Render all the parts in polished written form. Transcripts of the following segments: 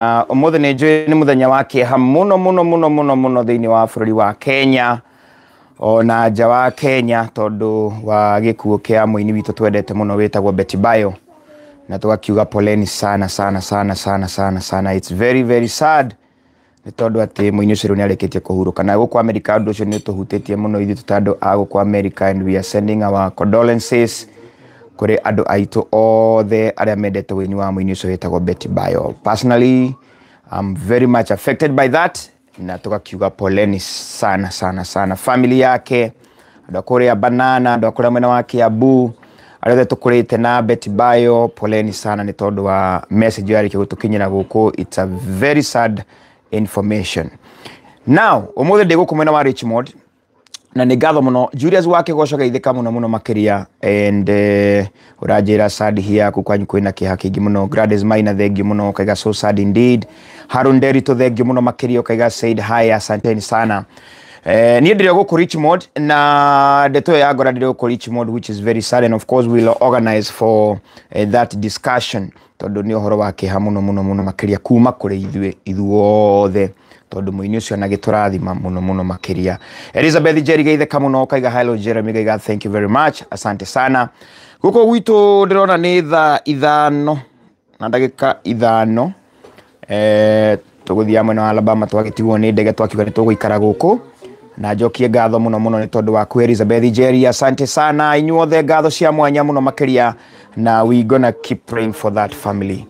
Ũmũthĩ nĩ njũĩ nĩ mũthenya wa kĩeha mũno mũno mũno mũno mũno thĩinĩ wa bũrũri wa Kenya ona nja wa Kenya, tondũ wa gĩkuũ kĩa mũini witũ twendete mũno wĩtagwo Betty Bayo, na tũgakiuga poleni sana sana sana sana sana sana. It's very very sad nĩ tondũ atĩ mũini ũcio rĩu nĩ arĩkĩtie kũhurũka. Na gũkũ America ũndũ ũcio nĩ ũtũhutĩtie mũno ithuĩ tũ andũ a gũkũ America, and we are sending our condolences kũrĩ andũ aitũ othe arĩa mendete wĩini wa mũini ũcio wĩtagwo Betty Bayo. Personally, I'm very much affected by that, na tugakiuga poleni sana sana sana family yake, andũ a kũrĩa Banana, andũ a kũrĩa mwena wa Kiambu, arĩa othe tũkũrĩte na Betty Bayo, poleni sana nĩ tondũ wa message ĩyo yarĩkia gũtũkinyĩra gũkũ. It's a very sad information. Now ũmũthĩ ndĩ gũkũ mwena wa Richmond na nĩ ngatho mũno Julius wa Kĩgoco geithĩka mũno mũno makĩria, and ũranjĩra sad here kũ kwanyu kwĩna kĩeha kĩingĩ mũno. Gladys Maina, thengiũ mũno, ũkaiga so sad indeed. Harun Nderitu, thengiũ mũno makĩria, ũkaiga said hi, asanteni sana. Niĩ ndĩrĩ gũkũ Richmond na ndeto ĩyo ya ngora, ndĩrĩ gũkũ Richmond, which is very sad, and of course we'll organize for that discussion, tondũ nĩ ũhoro wa kĩeha mũno mũno mũno makĩria kuma kũrĩ ithuĩ ithuothe, tondũ mũini ũcio anagĩtũrathima mũno mũno makĩria. Elizabeth Jerry, geithĩka mũno, ũkaiga hello Jeremy, gaiga thank you very much, asante sana. Gũkũ gwitũ ndĩrona nĩ thaa 5:05. Tũgũthiaga mwena wa Alabama, twagĩtigwo nĩ ndege, twakiuga nĩ tũgũikara gũkũ, na njokie ngatho mũno mũno nĩ tondũ waku Elizabeth Jerry, asante sana. Inyuothe ngatho cia mwanya mũno makĩria, na we gonna keep praying for that family.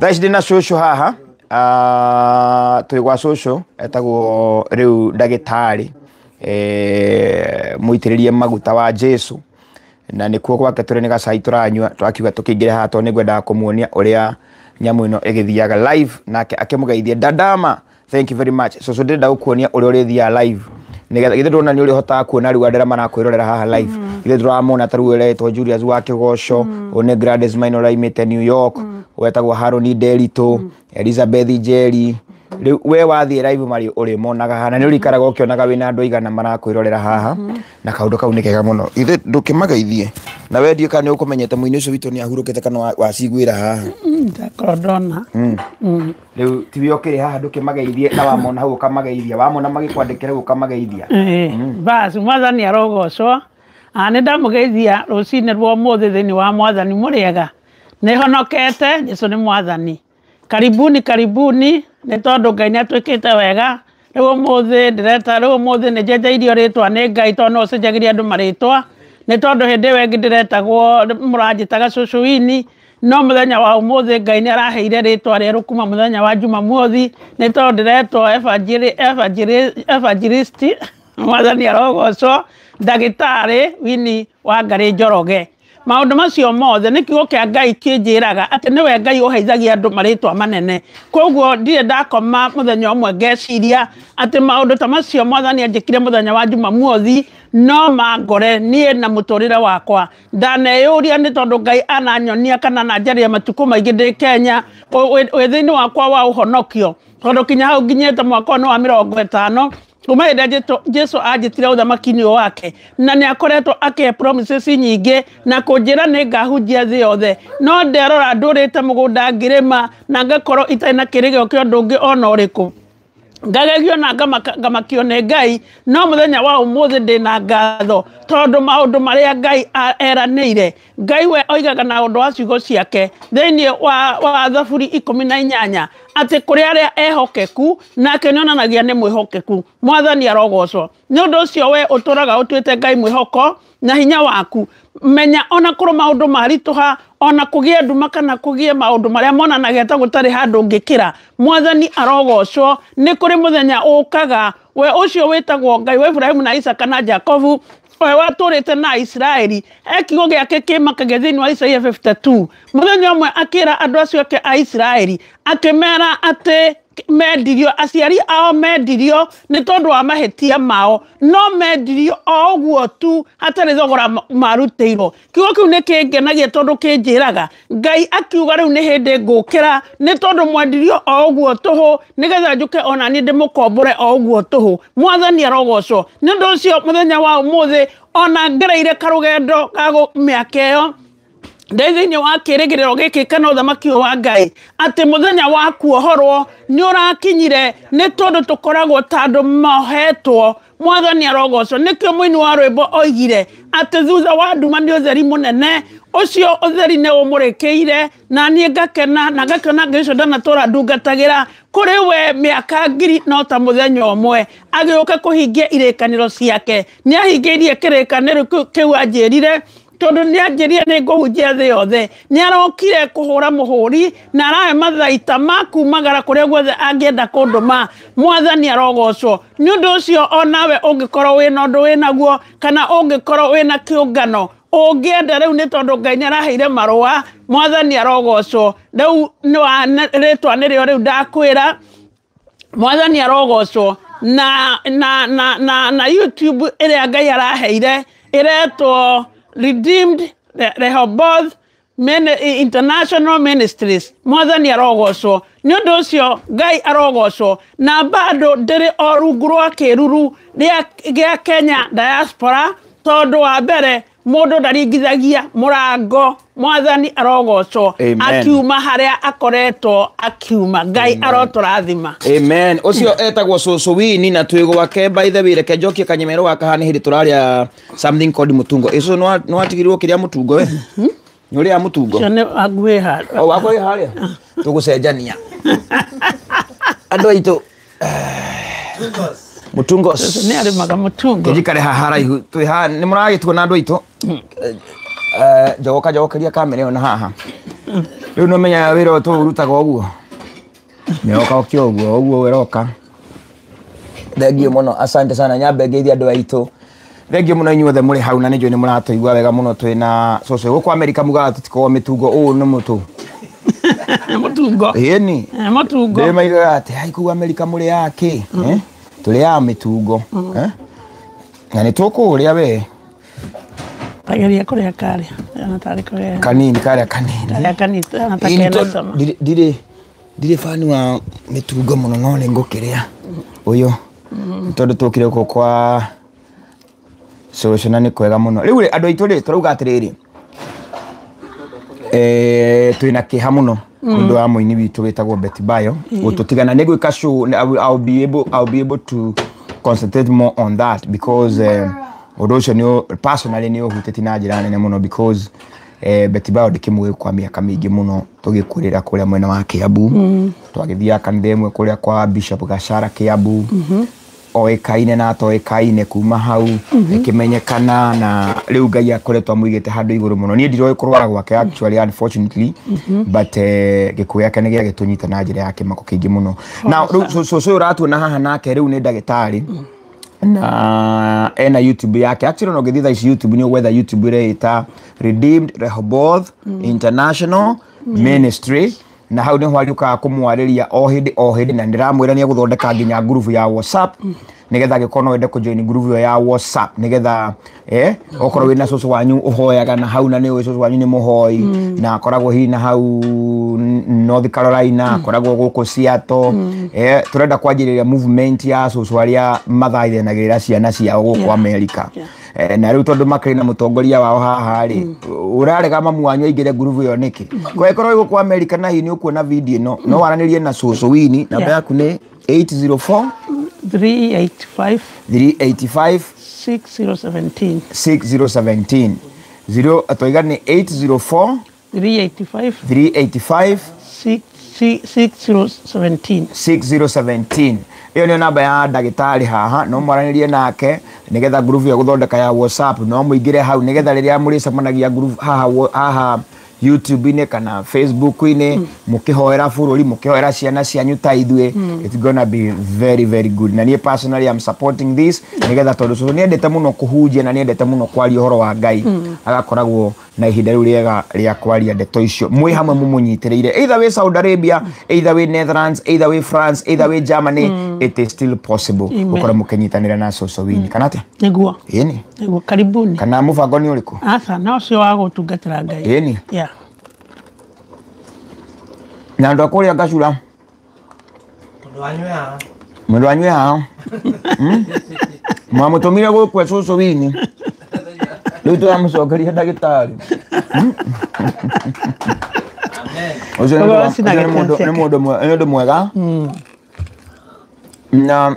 Thaa ici ndĩna cũcũ haha, twĩ gwa cũcũ etagwo rĩu ndagĩtarĩ mũitĩrĩrie maguta wa Jesu, na nĩkuo gwake tũrĩ, nĩ gacai tũranyua. Twakiuga tũkĩingĩre haha tondũ nĩngwendaga kũmuonia ũrĩa nyamũ ĩno ĩgĩthiaga live, nake akĩmũgeithie. Dadama, thank you very much. Cũcũ, ndĩrenda gũkuonia ũrĩa ũrĩthiaga live, nĩgetha githĩ ndũrona nĩ ũrĩhotaga kuona rĩu andũ arĩa marakwĩrorera haha live? Githĩ ndũramona ta rĩu ũretwo Julius wa Kĩgoco, ũyũ nĩ Gladys Maina ũraimĩte New York, wetagwo Harũni Nderitu, Elizabeth Njeri. Rĩu we wathiĩ live marĩ ũrĩmonaga haha, na nĩ ũrĩikaraga ũkĩonaga wĩna andũ aigana marakwĩrorera haha, na kaũndũ kau nĩ kega mũno. Ithe ndũkĩmageithie na wendio kana nĩ ũkũmenyete mũini ũcio witũ nĩ ahurũkĩte kana waciguĩra haha? Ndakorwo ndona. Rĩu tiwe ũkĩrĩ haha, ndũkĩmageithie, na wamona hau ũkamageithia, wamona magĩkwandĩkĩra hau ũkamageithia. Basi mwathani arogocwo. Nĩ ndamũgeithia rũcinĩ rwa ũmũthĩ thĩinĩ wa mwathani. Mũrĩega? Nĩ honokete, Jesu nĩ mwathani. Karibuni, karibuni, nĩ tondũ Ngai nĩ atwĩkĩte wega. Rĩu ũmũthĩ ndĩreta, rĩu ũmũthĩ nĩ njenjeirio rĩtwa nĩ Ngai, tondũ no ũcenjagĩria andũ marĩtwa, nĩ tondũ hĩndĩ ĩyo ĩngĩ ndĩretagwo, mũranjĩtaga cũcũ Wini, no mũthenya wa ũmũthĩ Ngai nĩ araheire rĩtwa rĩerũ kuma mũthenya wa Jumamothi, nĩ tondũ ndĩretwo evangelist, mwathani arogocwo, ndagĩtarĩ Wini wa Ngarĩ Njoroge. Maũndũ macio mothe nĩ kiugo kĩa Ngai kĩnjĩraga atĩ nĩwe Ngai ũheithagia andũ marĩtwa manene. Koguo ndirĩ ndakoma mũthenya ũmwe ngeciria atĩ maũndũ ta macio mwathani anjĩkire mũthenya wa Jumamothi no mangore niĩ na mũtũrĩre wakwa. Ndaneyũria nĩ tondũ Ngai ananyonia kana ananjaria matukũ maingĩ ndĩ Kenya wĩ thĩinĩ wakwa wa ũhonokio, tondũ kinya hau nginyĩte mwaka ũyũ nĩ wa 50 kuma hĩndĩ ĩrĩa Jesu anjĩtire ũthamaki-inĩ ũyũ wake, na nĩ akoretwo akĩhe promises nyingĩ na kũnjĩra nĩ ngahunjia thĩ yothe, no nderora ndũrĩte mũgũnda ngĩrĩma na ngakorwo itarĩ na kĩrĩgĩro kĩa ũndũ ũngĩ ona ũrĩkũ, ngagegio na ngamakio nĩ Ngai. No mũthenya wa ũmũthĩ ndĩna ngatho tondũ maũndũ marĩa Ngai eranĩire, Ngai we oigaga na ũndũ wa ciugo ciake thĩinĩ wa Thaburi 18 atĩ kũrĩ arĩa ehokeku nake nĩonanagia nĩ mwĩhokeku. Mwathani arogocwo. Nĩ ũndũ ũcio we ũtũraga ũtuĩte Ngai mwĩhoko na hinya waku, menya ona korwo maũndũ maritũha, ona kũgĩe nduma kana kũgĩe maũndũ marĩa monanagia ta gũtarĩ handũ ũngĩkĩra, mwathani arogocwo. Nĩ kũrĩ mũthenya ũkaga we ũcio wĩtagwo Ngai wa Ibrahimu na Isaka na Jakobu, we watũrĩte na Isiraeli, he kiugo gĩake kĩmakagia thĩinĩ wa Isaia 52. Mũthenya ũmwe akĩra andũ acio ake a Isiraeli, akĩmera atĩ mendirio, aciari ao mendirio nĩ tondũ wa mahĩtia mao, no mendirio o ũguo tu hatarĩ thogora marutĩirwo. Kiugo kĩu nĩ kĩngenagia tondũ kĩnjĩraga Ngai akiuga rĩu nĩ hĩndĩ ngũkĩra, nĩ tondũ mwendirio o ũguo tũhũ, nĩgetha njũke ona niĩ ndĩmũkombore o ũguo tũhũ. Mwathani arogocwo. Nĩ ũndũ ũcio mũthenya wa ũmũthĩ ona ngereire karũgendo ga mĩaka ĩyo Ndĩ thĩinĩ wa kĩrĩgĩrĩro gĩkĩ kana ũthamaki ũyũ wa Ngai atĩ mũthenya wa kuohorwo nĩ ũrakinyire, nĩ tondũ tũkoragwo ta andũ mohetwo. Mwathani arogocwo. Nĩkĩo mũini wa rwĩmbo oigire atĩ thutha wa nduma nĩ ũtheri mũnene, ũcio ũtheri nĩ ũmũrĩkĩire, na niĩ ngakena na ngakena Ngai ũcio ndanatũra ndungatagĩra. Kũrĩ we mĩaka ngiri no ta mũthenya ũmwe. Agĩũka kũhingia irĩkanĩro ciake, nĩ ahingĩirie kĩrĩkanĩro kĩu anjĩrire, tondũ nĩ anjĩrire nĩ ngũhunjia thĩ yothe. Nĩ arokire kũhũra mũhũri na arahe mathaita ma kumagara kũrĩa guothe angĩenda kũndũma. Mwathani arogocwo. Nĩ ũndũ ũcio onawe ũngĩkorwo wĩna ũndũ wĩnaguo, kana ũngĩkorwo wĩna kĩũngano ũngĩenda rĩu, nĩ tondũ Ngai nĩ araheire marũa. Mwathani arogocwo. Rĩu nĩ wa rĩtwa nĩrĩo rĩu ndakwĩra. Mwathani arogocwo. Na YouTube ĩrĩa Ngai araheire ĩretwo Redeemed Rehoboth International Ministries. Mwathani arogocwo. Nĩ ũndũ ũcio Ngai arogocwo. Na bado ndĩrĩ o rungu rwa kĩruru gĩa Kenya diaspora, tondũ wa mbere mũndũ ndaringithagia mũrango. Mwathani arogocwo. Amen. Akiuma harĩa akoretwo akiuma. Ngai arotũrathima. Amen. Ũcio etagwo Cũcũ Wini na twĩ gwake. By the way, reke njokie kanyemero gaka haha, nĩ hĩndĩ tũrarĩa something called mũtungo. Ĩcũ nĩ watigirwo kĩrĩa mũtungo we? Nĩ ũrĩa mũtungo? Ũcio nĩ wangu wĩ O wakwa wĩ harĩa. Tũgũcenjania. Andũ aitũ. Mũtungos. Nĩ arĩmaga mũtungo. Kĩnjikare haha haraihu. Twĩ haha nĩ mũragĩtuona andũ aitũ. Njogoka njogokeria kamera ĩyo na haha. Rĩu nĩ ũmenyaga wĩra ũyũ tũũrutaga ũguo. Nĩoka ũkĩa ũguo ũguo ĩroka. Thengiũ mũno, asante sana. Nyambe ngeithie andũ aitũ. Thengiũ mũno inyuothe mũrĩ hau, na nĩ njũĩ nĩ mũratũigua wega mũno. Twĩna cũcũ gũkũ Amerika, mugaga tũtikoragwo mĩtungo, ũũ nĩ mũtũ. Mũtungo. Ĩni. Mũtungo. Ndĩ maigaga atĩ hai kũu Amerika mũrĩ akĩ? Eh? Tũrĩ a mĩtungo. Eh? Na nĩ tũkũũrĩa we. Tageria kũrĩa karĩa. Ona tarĩ kũrĩa. Kanini karĩa kanini. Karĩa kanini ona ta Ĩĩ, nĩ kena tondũ cama. Ndirĩ fan wa mĩtungo mũno, no nĩ ngũkĩrĩa ũyũ. Nĩ tondũ tũkire gũkũ kwa cũcũ na nĩ kwega mũno. Rĩu rĩ, andũ aitũ rĩ, tũrauga atĩrĩrĩ, twĩna kĩeha mũno nĩ ũndũ wa mũini witũ wĩtagwo Betty Bayo gũtũtigana. Nĩ gwĩka show, I'll be able to concentrate more on that because ũndũ ũcio nĩ personally nĩ ũhutĩtie na njĩra nene mũno, because Betty Bayo ndĩkĩmũĩ kwa mĩaka mĩingĩ mũno, tũgĩkũrĩra kũrĩa mwena wa Kiambu. Twagĩthiaga kanitha ĩmwe kũrĩa kwa Bishop Gachara Kiambu. Oĩkaine na atoĩkaine kuma hau ĩkĩmenyekana, na rĩu Ngai akoretwo amũigĩte handũ igũrũ mũno. Niĩ ndiroĩ kũrwara gwake actually, unfortunately, but gĩkuũ gĩake nĩ gĩagĩtũnyita na njĩra ya kĩmako kĩingĩ mũno. Na rĩu cũcũ ũyũ ũratuona haha nake rĩu nĩ ndagĩtarĩ na ena YouTube yake. Actually, no ũngĩthiĩ thaa ici YouTube nĩ ũgwetha YouTube ĩreĩta Redeemed Rehoboth International Ministry, na hau nĩho ariũkaga kũmwarĩria o hĩndĩ o hĩndĩ. Na ndĩramwĩra nĩ egũthondeka nginya ngurubu ya WhatsApp, nĩgetha angĩkorwo no wende kũjoin ngurubu ĩyo ya WhatsApp, nĩgetha okorwo wĩna cũcũ wanyu ũhoyaga na hau, na nĩ ũĩ cũcũ wanyu nĩ mũhoi na akoragwo hihi na hau North Carolina, akoragwo gũkũ Seattle, tũrenda kwanjĩrĩria movement ya cũcũ arĩa mathaithanagĩrĩra ciana ciao gũkũ America. Na rĩu tondũ makĩrĩ na mũtongoria wao haha rĩ, ũrarega mamu wanyu aingĩre ngurubu ĩyo nĩkĩ? Kwĩkorwo wĩ gũkũ America na hihi nĩ ũkuona video ĩno, no waranĩrie na cũcũ Wini. Namba yaku nĩ 804 385 385 6017. 6017. 0 twaiga nĩ 804 385 385 6017. 6017. Ĩyo nĩyo namba ya ndagĩtarĩ haha, no mwaranĩrie nake nĩgetha ngurubu ya gũthondeka ya WhatsApp no mũingĩre hau, nĩgetha rĩrĩa mũrĩcemanagia ngurubu haha haha YouTube-inĩ kana Facebook-inĩ, mũkĩhoera bũrũri, mũkĩhoera ciana cianyu ta ithuĩ, it's gonna be very very good. Na niĩ personally I'm supporting this, nĩgetha tondũ cũcũ nĩendete mũno kũhunjia na nĩendete mũno kwaria ũhoro wa Ngai, agakoragwo na ihinda rĩu rĩega rĩa kwaria ndeto icio mwĩ hamwe mũmũnyitĩrĩire, either wĩ Saudi Arabia, either wĩ Netherlands, either wĩ France, either wĩ Germany, it is still possible Amen. gũkorwo mũkĩnyitanĩra na cũcũ Wini, kana atĩa? Nĩguo. Ĩni. Nĩguo, karibuni. Kana mũbango nĩ ũrĩkũ? Aca, na ũcio wa gũtungatĩra Ngai. Ĩni. Yeah. Na andũ a kũrĩa Ngacura. Mũndũ wanyu haha. Mũndũ wanyu haha mwamũtũmire gũkũ cũcũ Wini, rĩu tũramũcokeria ndagĩtarĩ. Ũcio nĩ mũndũ mwega na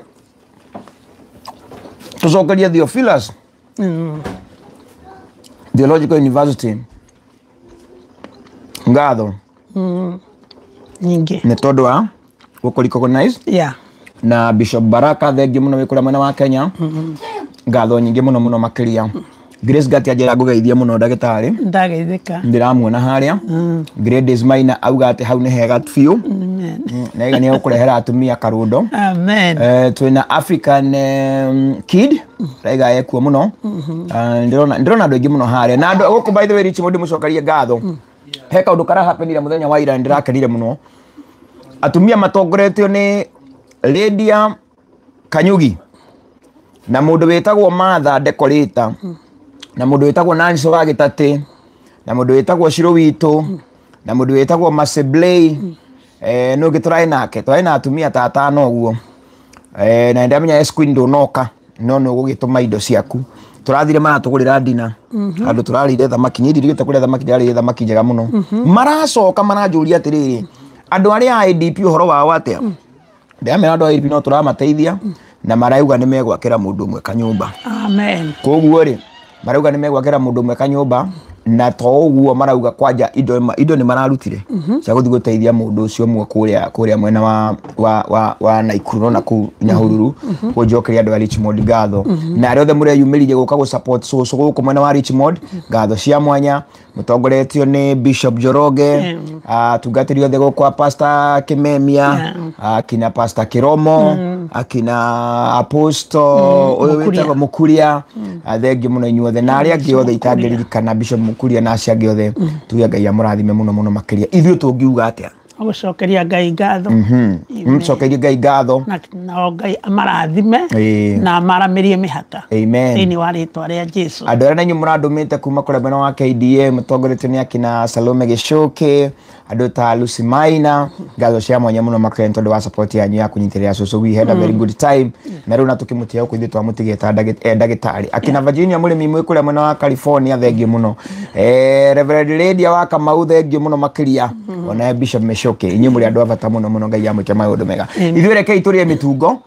tũcokerie Theophilus Theological University ngatho nyingĩ nĩ tondũ wa gũkũ recognize. Yeah. Na Bishop Baraka thengiũ mũno wĩ kũrĩa mwena wa Kenya, ngatho nyingĩ mũno mũno makĩria. Grace Gati anjĩra ngũgeithie mũno ndagĩtarĩ. Ndageithĩka. Ndĩramuona harĩa. Gladys Maina auga atĩ hau nĩ hega biũ. Na iga nĩ egũkũrehera atumia karundo. Amen. Twĩna African Kid raiga ekuo mũno. Ndĩrona andũ aingĩ mũno harĩa. Na andũ gũkũ by the way Richmond mũcokerie ngatho. He kaũndũ karahapenire mũthenya wa ira ndĩrakenire mũno. Atumia matongoretio nĩ Lydia Kanyugi na mũndũ wĩtagwo Martha Decorator na mũndũ wĩtagwo Nancy wa Gĩtatĩ na mũndũ wĩtagwo Shiro witũ na mũndũ wĩtagwo Maseblay nũ ũngĩ tũrarĩ nake, tũrarĩ na atumia ta atano ũguo. Na ndamenya S Queen ndũnoka no nĩ ũgũgĩtũma indo ciaku. Tũrathire maratũgũrĩra ndina handũ tũrarĩire thamaki, niĩ ndirigĩte kũrĩa thamaki, ndĩrarĩire thamaki njega mũno. Maracoka maranjũria atĩrĩrĩ, andũ arĩa a IDP ũhoro wao atĩa? Ndĩramera andũ a IDP no tũramateithia na marauga nĩ megwakĩra mũndũ ũmwe kanyũmba. Amen. Koguo rĩ marauga nĩ megwakĩra mũndũ ũmwe kanyũmba, na to ũguo marauga kwanja indo nĩ mararutire cia gũthiĩ gũteithia mũndũ ũcio ũmwe kũrĩa mwena wa Naikuru na kũu Nyahururu. Kũnjokeria andũ a Richmond ngatho na arĩa othe mũreyumĩririe gũka gũ support cũcũ gũkũ mwena wa Richmond, ngatho cia mwanya mũtongoretio nĩ Bishop Njoroge, atungatĩri othe gũkũ a Pastor Kimemia, akina Pastor Kiromo, akina Apostle ũyũ wĩtagwo Mũkuria, thengiũ mũno inyuothe na arĩa angĩ othe itangĩririkana, Bishop Mũkuria na acio angĩ othe, tuge Ngai amũrathime mũno mũno makĩria. Ithuĩ tũngiuga atĩa? Gũcokeria Ngai ngatho. Mũcokerie Ngai ngatho nao Ngai amarathime na amaramĩrie mĩhaka. Amen. Thĩinĩ wa rĩtwa rĩa Jesu. Andũ arĩa na inyuĩ mũrandũmĩte kuma kũrĩa mwena wa KDA mũtongoretio nĩ akina Salome Gĩcũkĩ, andũ ta Lucy Maina, ngatho cia mwanya mũno makĩria nĩ tondũ wa support yanyu ya kũnyitĩrĩra cũcũ. We had a very good time na rĩu na tũkĩmũtiga gũkũ ithuĩ twamũtigĩte ndagĩtarĩ. Akina Virginia mũrĩmi mwĩ kũrĩa mwena wa California thengiũ mũno. Reverend Lydia wa Kamau thengiũ mũno makĩria, ona Bishop Meshoke, inyuĩ mũrĩ andũ a bata mũno mũno, Ngai amwĩke maũndũ mega. Ithuĩ rekei tũrĩe mĩtungo.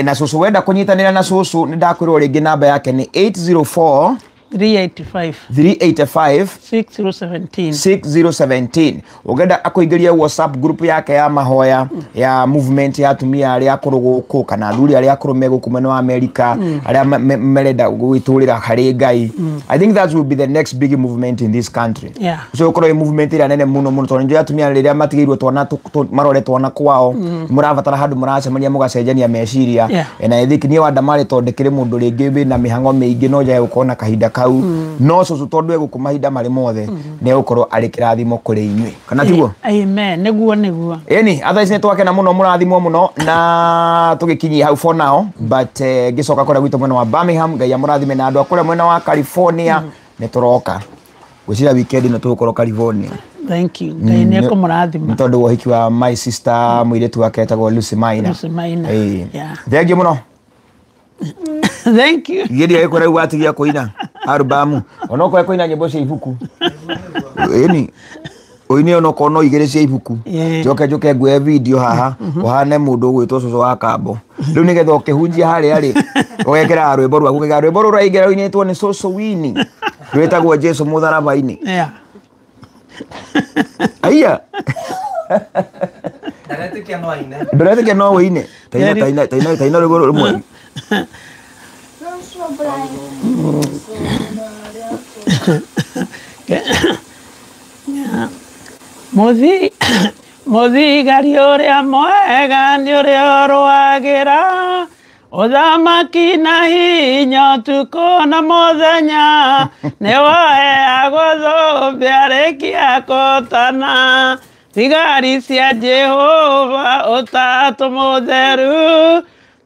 Na cũcũ wenda kũnyitanĩra na cũcũ nĩ ndakwĩrwo rĩngĩ namba yake nĩ 804 385 385 6017 6017. Ũngĩenda akũingĩrie WhatsApp group yake ya mahoya ya movement ya atumia arĩa akũrũ gũkũ kana athuri arĩa akũrũ me gũkũ mwena wa America arĩa merenda gwĩtũrĩra harĩ Ngai. I think that will be the next big movement in this country. So ũkorwo ĩ movement ĩrĩa nene mũno mũno tondũ nĩ atumia rĩrĩa matigĩirwo twana marore twana kwao mũrabatara handũ mũracemania mũgacenjania meciria. And I think niĩ wa Ndamari tondũ ndĩkĩrĩ mũndũ rĩngĩ wĩna mĩhang'o mĩingĩ no njage gũkorwo na kahinda kau, no cũcũ tondũ egũkũ mahinda marĩ mothe nĩ egũkorwo arĩ kĩrathimo kũrĩ inyuĩ, kana tiguo? Amen. Nĩguo nĩguo. Ĩni otherwise nĩ twakena mũno, mũrathimwo mũno na tũgĩkinyia hau for now, but ngĩcoka kũrĩa gwitũ mwena wa Birmingham, Ngai amũrathime na andũ a kũrĩa mwena wa California nĩ tũroka gwĩciria weekend ĩno tũgũkorwo California. Thank you. Ngai nĩ ekũmũrathima nĩ tondũ wa ũhiki wa my sister mũirĩtu wake etagwo Lucy Maina. Lucy Maina. Thengiũ mũno. Thank you. Gĩria gĩkũ rĩu watigia kũina albamu onokorwo kũina nyĩmbo cia ibuku ĩni ũine onokorwo no igĩrĩ cia ibuku, njoke njoke nguoe video haha ũhane mũndũ ũgwĩtwo cũcũ wa Kambo rĩu nĩgetha ũkĩhunjia harĩa rĩ ũgekĩra rwĩmbo rwaku, ũkaiga rwĩmbo rũrũ rũraingĩra rũinĩtwo nĩ cũcũ Winnie rwĩtagwo Jesu mũtharaba-inĩ. Aiya Ndũretĩkia no aine. Ndũretĩkia no ũine. Taina taina taina rwĩmbo rũmwe. Mũthigari ũrĩa mwega nĩ ũrĩa ũrũagĩra ũthamaki na hinya ũtukũ na mũthenya, nĩ woheagwo thũmbĩ arĩkia kũtana. Thigari cia Jehova ũtatũ mũtheru,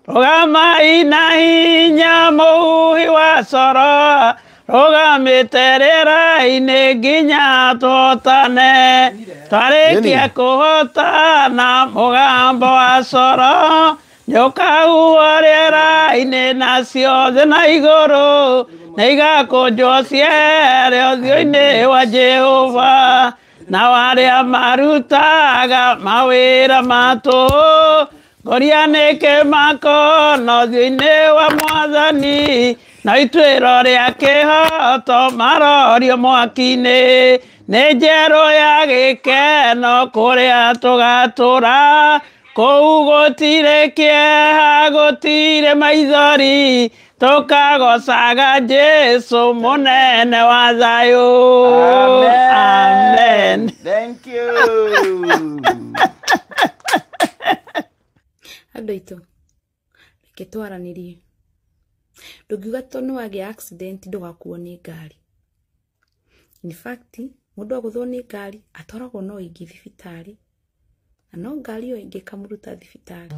rũgamai na hinya mũhuhi wa coro, rũgamĩte rĩera-inĩ nginya tũhotane. Twarĩkia kũhotana mũgambo wa coro nĩũkahuhwo rĩera-inĩ na ciothe na igũrũ, Nĩ igakũnjwo cierĩ ũthiũ-inĩ wa Jehova, na arĩa marutaga mawĩra matũ ngoria nĩ kĩmako na ũthiũ-inĩ wa Mwathani, na ituĩro rĩa kĩhoto marorio mwaki-inĩ. Nĩ njerũ ya gĩkeno kũrĩa tũgatũra, kũu gũtirĩ kĩeha, gũtirĩ maithori, tũkagocaga Jesu mũnene wa thayũ. Amen. Thank you. Andũ aitũ, reke twaranĩrie. Ndũngiuga tondũ nĩ wagĩa accident ndũgakuo nĩ ngari. In fact, mũndũ agũthwo nĩ ngari atwaragwo no ĩngĩ thibitarĩ, na no ngari ĩyo ĩngĩ ĩkamũruta thibitarĩ.